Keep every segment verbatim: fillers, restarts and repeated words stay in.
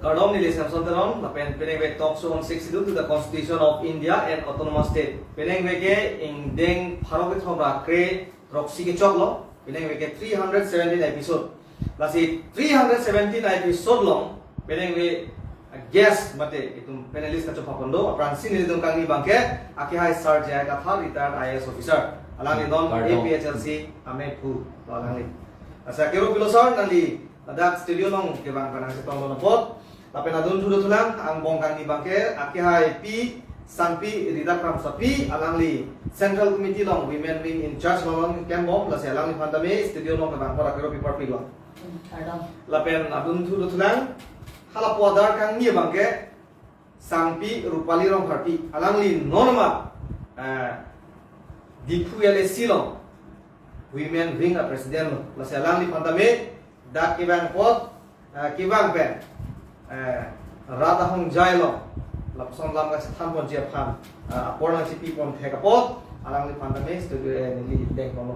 Kardom, neli Samson Teron, lapen penang ave Talk Show on Sixth Schedule to the Constitution of India and Autonomous State. Penang ave ke ingdeng pharo kethom ra kre throksi kechok lo, penang ave ke three hundred seventeen episode. Lasi three hundred seventeen episode along, penang ave guest mate itum panelist kachopapon do, aphrangsi nelitum kangni abang ke, akehai Sar J I Kathar, retired I A S officer. Alangli non Kardom. A P H L C amephu, alangli. Lasi akero pilo sir, nangli ladak studio along kevang pen nangchetong longlo apot. Lapen adun thu dothulang, angbong kangni abang ke, akehai Pi Sangpi Rita Kramsapi, alangli Central Committee along Women Wing in charge along klembom, lasi alangliphan tame studio along kevang apot akero pi parpik lo. Hmm, kardom. Lapen adun thu dothulang, halapu adar kangni abang ke, Sangpi Rupali Rongpharpi, alangli non ma, eh, Diphu L A C along Women Wing a President lo. Lasi alangliphan tame dak kevang apot, eh, kevang pen, eh, rat ahongjai along lapuson lam kachethan ponji aphan, eh, apor nangchipipon thek apot, alangliphan tame studio, eh, neli dengponlo.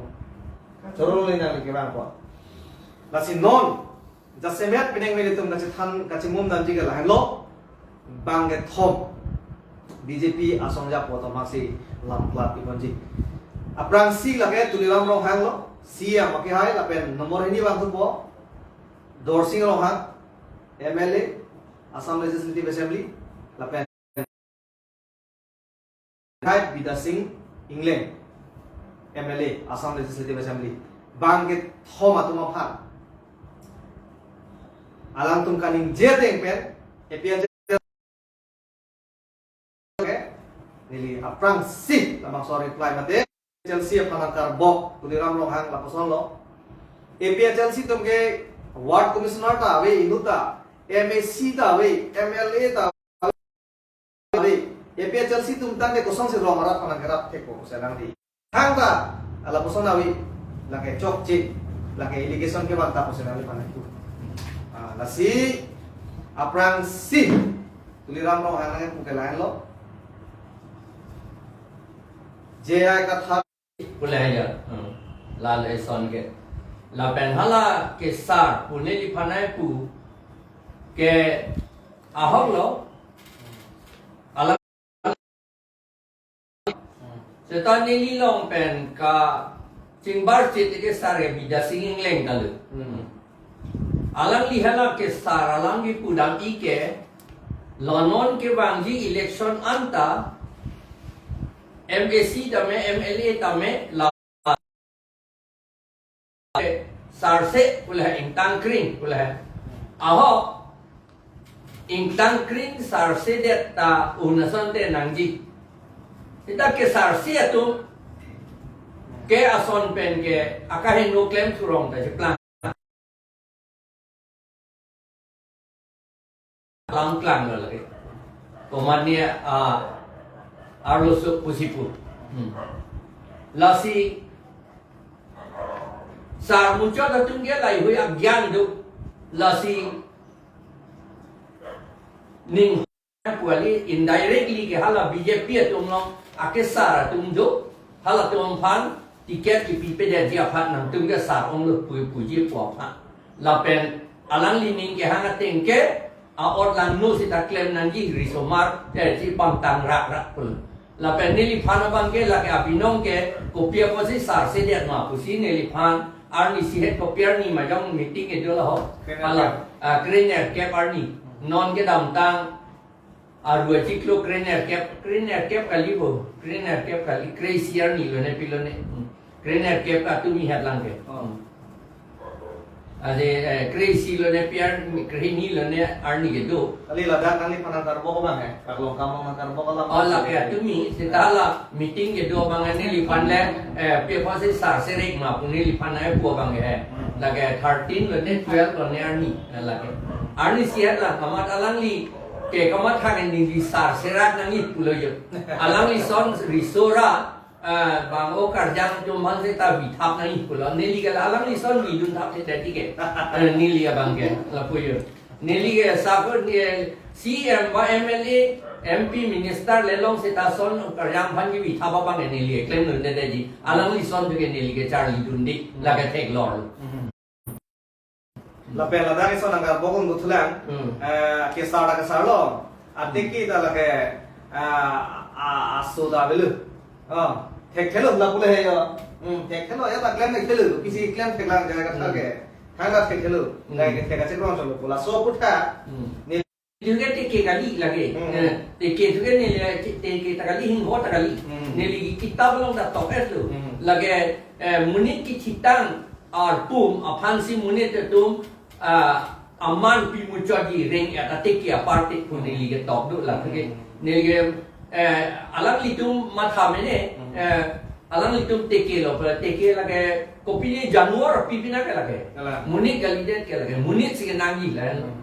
Choro neli nangli kevang apot. Lasi non jasemet penang ave ilitum kachethan kachemum damji ke lahenlo, bang kethom B J P asong japo atum amatsi lam plat piponji. Aphrangsi lake Tuliram Ronghang lo, C E M akehai, lapen nombor hini abang thupo Dorsing Ronghang, M L A, Assam Legislative Assembly, lapen Hai Bidya Sing Engleng, M L A, Assam Legislative Assembly. Bang kethom atum aphan alangtum kaningje ateng pen, A P H L C, neli aphrangsi labangso reply mate, A P H L C aphan nangkarbok, Tuliram Ronghang lapuson lo. A P H L C atum ke ward commissioner ta ave, inut ta, M A C ta ave, M L A ta ave, A P H L C atum tangte kosonsi rong arat aphan nangkerap thekpo pusi alangli. Thangta, lapuson ave, lake chokche, lake allegation kevang ta pusi alangliphan nangpu. Ah, lasi, aphrangsi, Tuliram Ronghang nangpu ke lahenlo. J I Kathar. Pule ya, hmm. Lal eson ke. Lapen hala ke sar, pu neliphan nangpu ke ahok lo. Alam. Seta neli along pen kachingbar chit ke sar ke Bidya Sing Engleng kali. Hmm. Alangli hala ke sar alangli pudam ike, lo non kevangji election anta, M A C tame, M L A tame, la sarse pule, ingtang kring pule. Ahok, ingtang kring sarsedet ta un asonte nangji. Seta ke sarse atum ke ason pen ke akaheno klem thurong ta cheplang. Langklang lo lake. Komatne, ah, arloso pusi pu. Hmm. Lasi sar muchot atum ke laheihui agyan do. Lasi ning pu kali, indirectly ke hala B J P atum along akesar atum do, halatum aphan ticket kipipedetji aphan nangtum ke sar onglo pu puji pu aphan. Lapen alangli ning kehang ateng ke, a-ot langno seta klem nangji risomar, eh, si pangtang rakrak pulo. Lapen neliphan abang ke lake abinong ke kopi apotsi sarsedet ma pusi neliphan arnisi het kopi arni majong meeting kedo laho. Krenerkep. Hala, ah, krenerkep arni. Non kedamtang arua chiklo krenerkep, krenerkep kali bo, krenerkep kali, kre-isi arni lone pilone. Hmm. Krenerkep atum ihat lang ke. Oh. Ade, eh, kre-isi lone pi arni, krehini lone arni kedo. Kali ladak nangliphan nangkarbok abang, eh? Kaklong kamong nangkarbok alam. Oh, lake atumi, seta la meeting kedo abang neliphan le, eh, pi apotsi sarserek ma pu neliphan nangpu abang, eh. Hmm. Lake thirteen lone twelve lone arni, eh, lake. Arnisi het la, kamat alangli ke kamatha ke neli sarserak nangji pulo jo. Alangli son riso ra, ah, bang o karjang atum aphan seta vithap nangji pulo. Neli ke la alangli son vidun thap seta tike. Eh, neli abang ke, lapu jo. Neli ke sako ni C M ba M L A, M P, minister le along seta son karjang aphan ke vithap abang ke neli ke klemdunde ji. Alangli son tu ke neli ke charlidunde, lake theklor. Mhm. Lapen ladak ison nangkarbok un buthulang. Hmm. Eh, kesar ta kesarlo. Atiki ta lake, ah, ah, aso ta avelo. Oh, thekthelo lapu le he yo. Hmm, thekthelo ya ta klem thekthelo. Pisi klem theklang jaga kathar ke. Hmm. Thang ta thekthelo. Hmm. Dai kethek kachekron cholo pu laso aphuthak. Hmm. Ne Itu ke teke kali lake. Hmm. Eh, teke itu ke neli teke ta kali, hingho ta kali. Hmm. Neli kitab along ta tok-etlo. Hmm. Lake, eh, monit kethitang arpum aphansi monit atum, ah, aman pimuchotji reng-et ateke apar te pu neli ketok do la ke. Hmm. Neli ke, eh, alanglitum matha mene, Hmm. eh, alanglitum tekelo, teke lake kopine January pi pina ke lake. Kalang. Monit kalidet ke lake, monit si kenangji la. Hmm.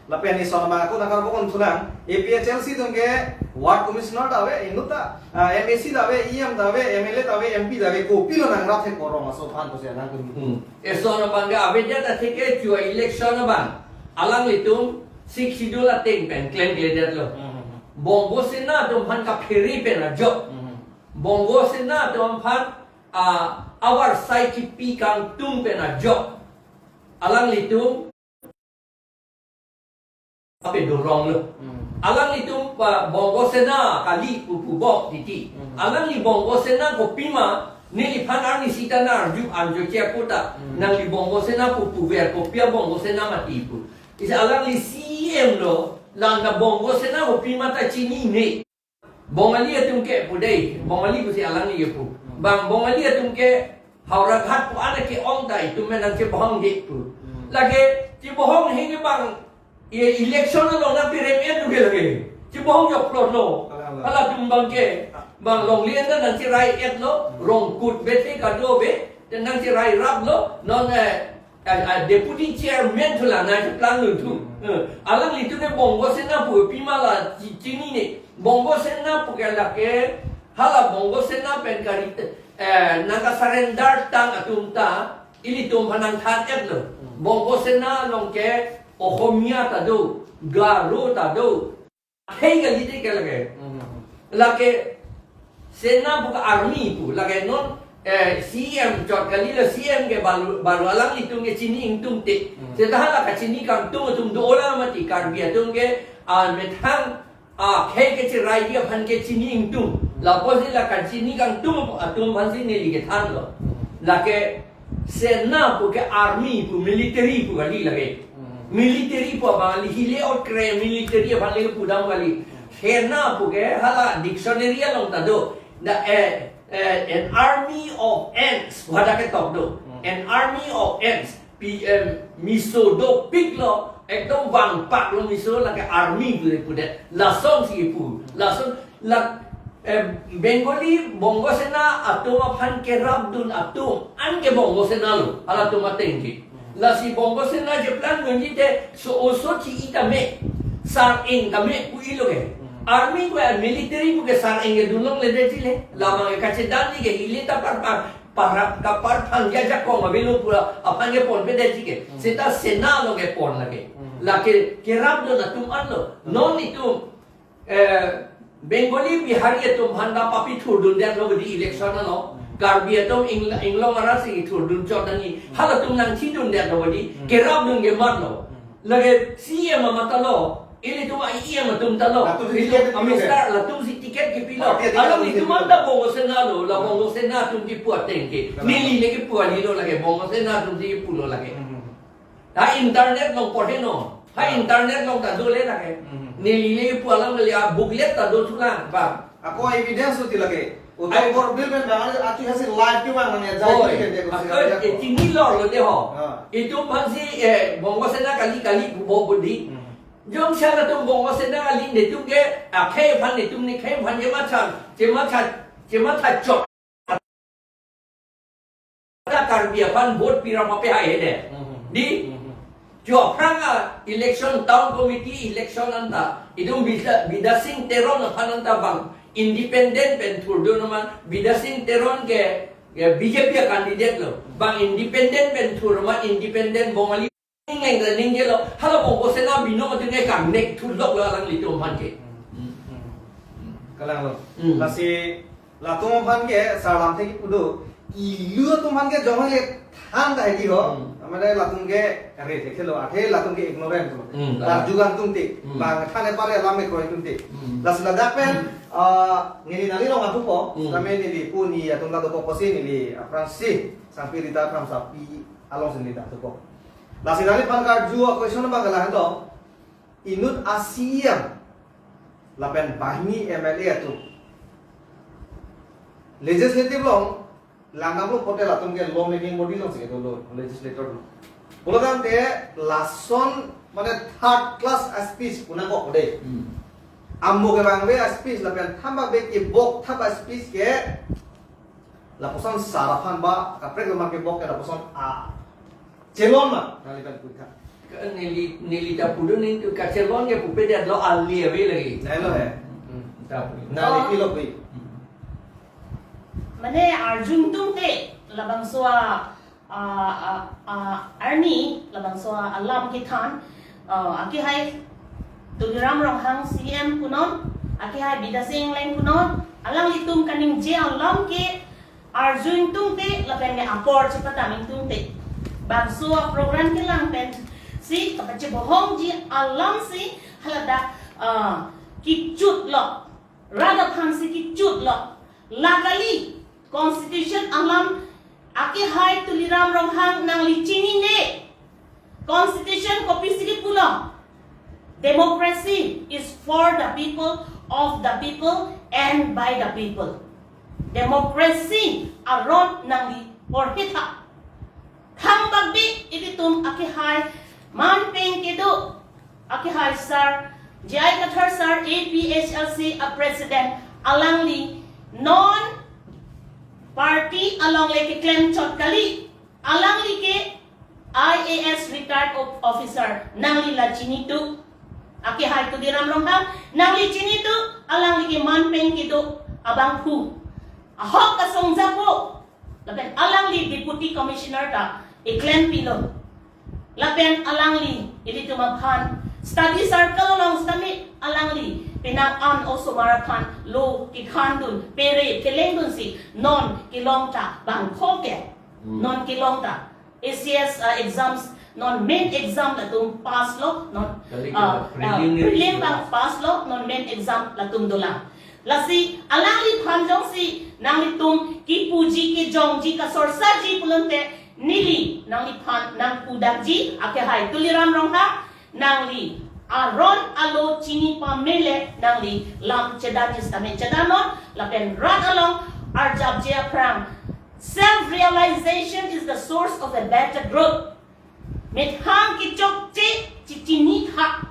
Lapen ison abang ako nangkarbok un thulang, A P H L C atum ke ward commissioner ta ave, inut ta, ah, M A C ta ave, E M ta ave, M L A ta ave, M P ta ave, kopilo nangrap thek korong aso aphan pusi nangtum. Hmm. Ison abang ke avedet atheke chua election abang alanglitum Sixth Schedule ateng pen klem kledetlo. Hmm. Bongo Sena atum aphan kaphere pen ajok. Hmm. Bongo Sena atum aphan, ah, avarsai kipi kangtung pen ajok alanglitum ape doronglo. Hmm. Alanglitum, ah, Bongo Sena kali pu pubom titi. Hmm. Alangli Bongo Sena kopima, neliphan arni sita nang arju anjo che pu ta. Hmm. Nangli Bongo Sena pu puver, kopi a Bongo Sena mati pu. Isi alangli C E M lo, la na Bongo Sena kopima ta chinine. Bongali atum ke pu dei, Bongali pusi alangli kepu. Hmm. Bang Bongali atum ke Howraghat pu an ke-ong ta itum men nangchebohong dei pu. Hmm. Lake chebohong hingke bang, ye election along nangpirem-et lo ke lake. Chebohong jokplotlo. Kalang, kalang. Halatum bang ke, bang longle anta nangcherai-etlo, Hmm. Rongkut bethe kado be, te nangcherai raplo, non, eh, ah, ah, deputy chairman thu la nangcheplang lo thu. Hmm. Eh, alanglitum ke Bongo Sena pu pima la chi-, chinine. Bongo Sena pu ke lake, hala Bongo Sena pen kari, eh, nangkasurrender tang atum ta, ilitum aphan nangthan-etlo. Hmm. Bongo Sena along ke Ohomia ta do, Garo ta do, akhei kali te ke lake. Hmm. Lake Sena pu ke army pu, lake non, eh, C E M chot kali la, C E M ke balu, balu alanglitum ke chini ingtung te. Hmm. Seta hala kachini kangtung atum do ola mati, Karbi atum ke, ah, methang, ah, akhei kecheraiji aphan ke chini ingtung. Lapusi la kachini kangtung atum aphansi neli kethanlo. Lake Sena pu ke army pu, military pu kali lake. Hmm. Military pu abang kali, hile otkre military aphan le pudam kali. Hmm. Sena pu ke hala dictionary along ta do. The, eh, eh, an army of ants. Wada ketok do. Hmm. An army of ants. P M miso dopiklo, ekdom vangpaklo miso lake army pu le pudet. Lasonsi pu. Lason la, eh, Bengali Bongo Sena atum aphan kerapdun atum an ke Bongo Sena lo, halatum ateng ke. Lasi Bongo Sena cheplang nunji te so oso thi-i tame, sar-eng tame pu-ilo ke. Hmm. Army pu military pu ke sar-eng kedun longledetji le. Labang ke kachedanji ke hile ta par par, par, kapar phang ja jakong avelo pu aphan keponpedetji ke. Hmm. Seta Sena along kepon lake. Hmm. Lake kerapdun atum anlo. Hmm. Non itum eh, Bengali, Bihari atum aphan ta papi thurdundetlo bodi election along. Hmm. Karbi atum Ing-, Inglong arasi thurdun chot nangji. Hmm. Halatum nangthidundetlo bodi. Hmm. Kerapdun kematlo. Hmm. Lake C E M amat ta lo. Ilitum a E M atum ta lo. Latumsi ilitum ticket a kepilo. Minister, latumsi ticket kepilo. Party atum along kepilo. Itum anta Bongo Sena lo. La Hmm. Bongo Sena atum kipu ateng ke. Hmm. Neli le kipu kalilo lake. Bongo Sena atumsi kipulo lake. Hmm. Ha internet along porhe no. Ha Ah. internet along ta dole lake. Mhm. Neli le pu alam le a booklet ta do thulang ba. Ako evidence uti lake. Utang Ai- bor bill pen bang ati hasi live ke bang nang jai Oi, ke de ko ako sila e ko. Chinilo lo de ho. Ah. Itum aphansi, eh, Bongo Sena kali kali pu bo bodi. Mhm. Jongsi latum Bongo Sena kali netum ke akhei aphan netum ne khei aphan chematha, chematha, chematha chot. Karbi aphan vote pira pape hai hede. Mhm. Di? Mhm. Jo aphrang a election, town committee election anta. Itum Bida-, Bidya Singh Teron aphan anta bang independent pen thurdun aman. Bidya Singh Teron ke, ke B J P a candidate lo. Bang independent pen thur aman, independent Bongali Ning neng ningje lo, hala Bongo Sena binong atum ke kangnek thulok lo alanglitum aphan ke. Hmm. Hmm. Kalang lo. Hmm. Lasi latum aphan ke sarlam thek pudo. ilu atum aphan ke jong le than ta hedi ho. Hmm. Mane latum ke re thekthe lo, athe latum ke ignorant lo. Hmm. Karju lang tungte, Hmm. bang than e pare alam e kroi tungte. Hmm. Lasi ladak pen, Hmm. ah, neli nangli rong apupo, Hmm. kami neli pu ni atum ta dopo kosi neli aphrangsi, Sangpi Rita Kramsapi alongsi neli ta dopo. Lasi nangliphan karju a-question abang ke lahenlo, inut a-C E M, lapen banghini M L A atum legislative along langdamlo pulote latum ke law making body alongsi kedo lo, legislator lo. Pulo tangte lason mane third class speech pu nangkok de. Hmm. Amo ke bang ave speech lapen thambak ave kebok thap speech ke lapuson sar aphan ba kaprek ma kebok ke lapuson a chelon ma nangliphan pu tha. Ka neli, neli ta pudun ningtu kachelon ke pupe dia lo ali ave lagi. Nai lo he. Hmm. Ta pu. Nangli Oh. pilo pi. Hmm. Mane arju ingtungte labangso a, a, a, a, arni labangso a alam kethan, a, akehai Tuliram Ronghang C M punon, akehai Bidya Sing Engleng punon, alanglitum kaningje alam ke arju ingtungte lapen ne apor chepadam ingtungte. Bangso a program kelang pensi kapachebohongji alamsi haladak, ah, kechut lo. Rat aphansi kechut lo. La kali, Constitution alam akehai Tuliram Ronghang nangli chinine. Constitution kopisi kepulo? Democracy is for the people, of the people, and by the people. Democracy aron nangli porhitha. Thangbak ave ilitum akehai manpeng kedo, akehai sir, J I Kathar sir, A P H L C a president, alangli non party along le keklem chot kali. Alangli ke I A S retired of-, officer, nangli la chinitu. Akehai Tuliram Ronghang, nangli chinitu, alangli ke manpeng kedo abangphu. Ahok kasong japo. Lapen alangli Deputy Commissioner ta eklem pilo. Lapen alangli ilitum aphan study circle along sitame alangli penang an osomar aphan lo kekhandun, pere kelengdunsi non kelong ta bangpho ke. Hmm. Non kelong ta A C S, uh, exams, non main exam latum pass lo, non, Kali uh, kali uh, prelim ni prelim exam. Bang pass lo, non main exam latum dolang. Lasi alangliphan jongsi nanglitum kepuji kejongji kasorsaji pulote neli nangliphan nangpudakji akehai Tuliram Ronghang, nangli aron alo chini pamele nangli lam chedanji sitame chedannon, lapen rat along arjapji aphrang. Self-realization is the source of a better growth. Methang kechokche chechinitha.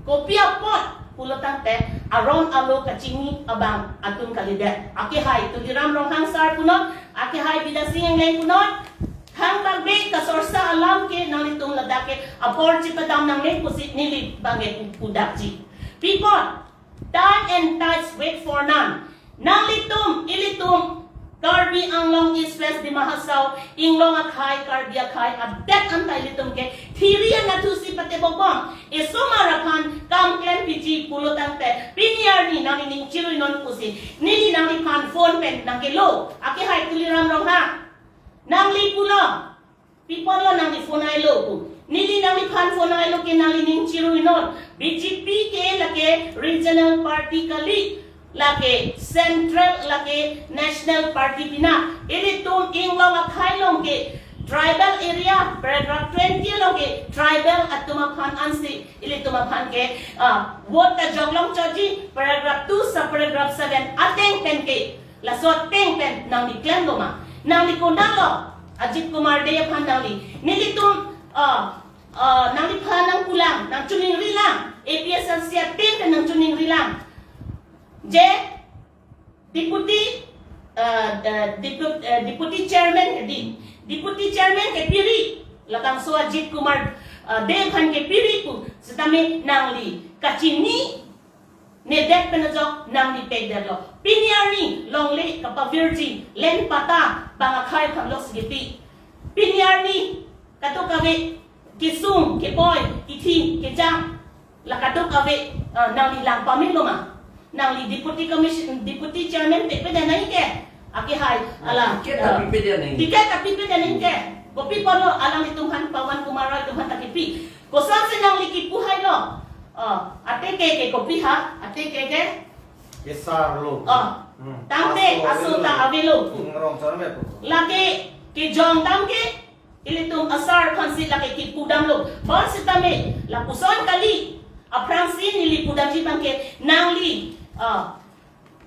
Kopi apot pulo tangte aron alo kachini abang atum kalidet. Akehai Tuliram Ronghang sir punon, akehai Bidya Sing Engleng punon. Thangbak ave kasorsa alam ke nanglitum ladak ke apor chepadam nangne pusi neli bang ke pu-, pudakji. Pi apot, time and tides wait for none. Nanglitum, ilitum, Karbi Anglong East West Dima Hasao, Inglong akhai, Karbi akhai, adet anta ilitum ke thiri anatthu si patebok bom. Esomar aphan kam klempiji pulo tangte, pini arni nangli ning chiruinon pusi. Neli nangliphan phone pen nangkelo, akehai Tuliram Ronghang. Nangli pulo, pi apotlo nangli phone ailo pu. Neli nangliphan phone ailo ke nangli ning chiruinon. B J P ke lake regional party kali, lake central, lake national party pina. Ilitum Inglong akhai along ke tribal area, paragraph twenty along ke tribal atum aphan ansi ilitum aphan ke, ah, vote ta joklong chotji, paragraph two, sub paragraph seven ateng pen ke. Laso ateng pen nangli klemlo ma? Nangli konatlo? Ajit Kumar Dey aphan nangli. Nelitum, ah, ah, nangliphan nangpulang, nangchiningrilang. A P H L C ateng pen nangchiningrilang. Je, deputy, ah, ah, depu-, ah, deputy chairman ke di. Deputy chairman ke piri. Labangso Ajit Kumar, ah, Dey aphan ke piri pu. Sitame nangli kachini nedet pen ajok nangli pekdetlo. Pini arni longle kapavirji, len pata bang akhai aphan lo si kipi. Pini arni kadokave kesung, kepoi, kithi, kejang, la kadokave, ah, nangli lang pamelo ma? Nangli deputy commission, deputy chairman pekpedet nangji ke. Akehai, alang. Ticket eh, ta pipe dia neng. Ticket ta pipe dia neng ke. Kopi apotlo alanglitum aphan, Pawan Kumar Roy atum aphan ta kipi. Kosonsi nangli kipu hailo. Oh, ateke ke kopi ha, ateke ke. Kesar lo. Oh. Hmm. Tangte aso aso ta avelo. Ngerong chorme po. Lake kejong dam ke ilitum asar aphansi lake kipu damlo. Bonsitame lapuson kali. Aphrangsi neli pudamji abang ke nangli. Ah,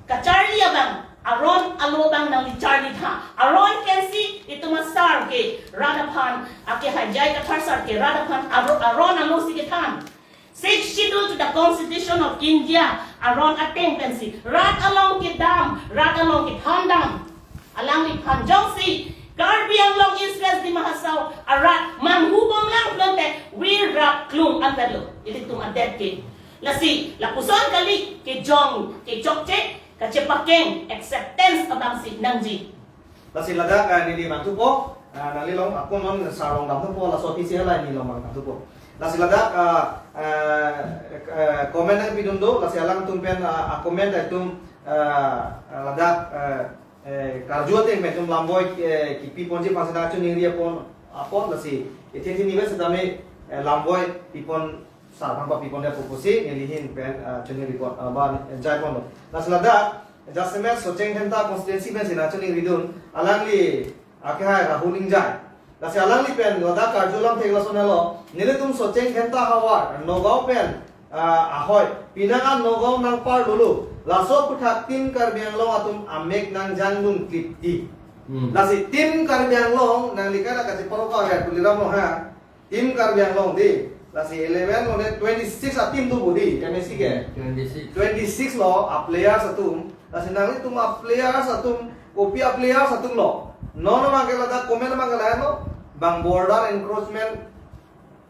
kacharli abang, aron alo abang nangli charli tha. Aron pensi itum asar ke rat aphan, akehai J I Kathar sar ke rat aphan aro-, aron alosi kethan. Sixth Schedule to the Constitution of India, aron ateng pensi rat along kedam, rat along kethan dam. Alangliphan jongsi Karbi Anglong East West Dima Hasao arat manghu bomlang pulote wir rap klung anverlo. Ilitum adet ke. Lasi, lapuson kali kejong, kechokche, kachepakeng, acceptance abangsi nangji. Lasi ladak, ah, neli mangthupo, ah, nangli along, ako non sar along damthupo, laso aphi si halai neli along mangthupo. Lasi ladak, ah, ah, ah, comment nangpidun do, lasi alangtum pen, ah, ah, comment atum, ah, ah, ladak, ah, eh, karju ateng pen itum lamboi, eh, kipi ponji aphansi nangchiningri apon, apon lasi. Ithe thi nive setame, eh, lamboi pipon sar aphan papi pondet pusi, neli ahin pen, eh, chiningri pon, eh, ba, eh, jai ponlo. Lasi ladak, jasemet Socheng Dhenta constituency pensi nangchiningri dun, alangli, akehai Rahul Engjai. Lasi alangli pen, ladak karju alam thek lason helo, nelitum Socheng Dhenta havar, Nagaon pen, ah, ahoi, pinaka Nagaon nangpar dolo. Laso aphuthak Team Karbi Anglong atum amek nangjang dun klip ti. Hmm. Lasi Team Karbi Anglong, nangli kada kacheparo ka ya Tuliram lo ha. Team Karbi Anglong di. Lasi eleven lo ne twenty-six a team do bodi, M A C ke. Twenty-six. Twenty-six lo, a players atum. Lasi nanglitum a players atum, kopi a players atum lo. Non abang ke ladak comment abang ke lain lo. Bang border encroachment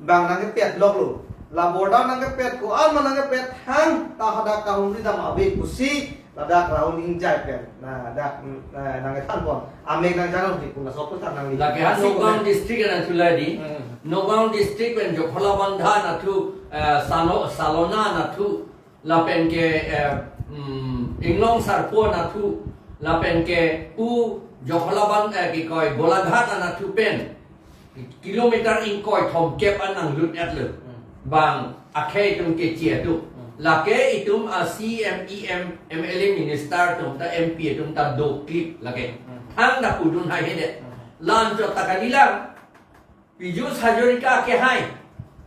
bang nangkepet lok lo. La border nangkepet ko-an ma nangkepet hang ta hadak kahumri dam ave pusi ladak Rahul Engjai pen. Na dak, mm, na nangkethan pon. Amek nangjang dun klip pu laso aphuthak nangli. Lake ha Nagaon district anatthu la di. Hmm. Nagaon district pen Jakhalabandha anatthu, eh, Sano-, Salona anatthu. Lapen ke, eh, mm, Inglong Sarpo anatthu, lapen ke pu Jakhalaband, eh, kikoi Golaghat anatthu pen kilometer ingkoi thomkep an nanglut-etlo. Hmm. Bang akhei atum keche atum. Hmm. Lake itum a C M, E M, M L A minister atum ta M P atum ta do klip lake. Hmm. Thangta pudun haihedet. Hmm. La-anchot ta kalilang. Piyush Hazarika akehai,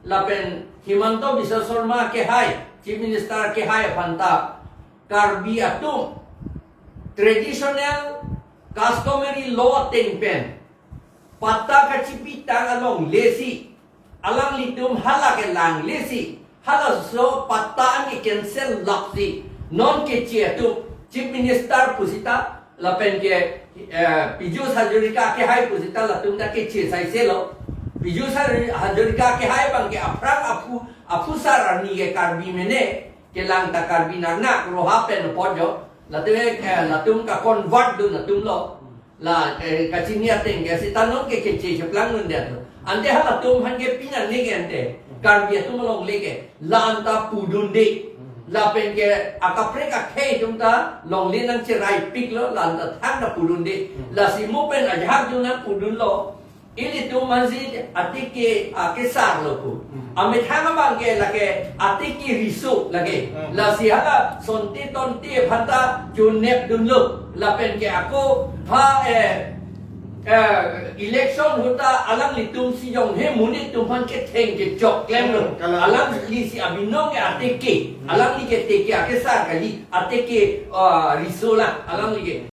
lapen Himanta Biswa Sarma akehai, Chief Minister akehai aphan ta Karbi atum traditional customary law ateng pen patta kachipitang alongle si, alanglitum hala kelangle si, halaso patta an ke cancel lap si, non keche atum Chief Minister pusita, lapen ke, eh, Piyush Hazarika akehai pusita latum ta keche saise lo. Piyush Hazar-, Hazarika akehai abang ke aphrang aphu, aphu sar arni ke Karbi mene, kelang ta Karbi nangnak roha pen ponjo. Latum, eh, latum ka-convert dun atum lo. La, eh, kachini ateng ke sita non ke keche cheplang dundet lo. Ante halatum aphan ke pini arni ke ante Karbi atum alongle ke la-an ta pudunde. Hmm. Lapen ke akaprek akhei atum ta longle nangcheraipiklo, la-an ta thangta pudunde. Hmm. Lasi mo pen ajahak jun nangpudunlo. Ilitum mansi atike, ah, kesar lo pu. Hmm. Amethang abang ke lake atike riso lake. Hmm. Lasi hala sonte tonte aphan ta chonep dunlo. Lapen ke ako ha, eh, eh, election ahut ta alanglitum si jong he monit atum aphan ketheng kechok klemlo. Hmm, kalang. Alangli si abinong ke atike. Hmm. Alangli ke tike akesar kali. Atike, ah, riso la. Alangli ke.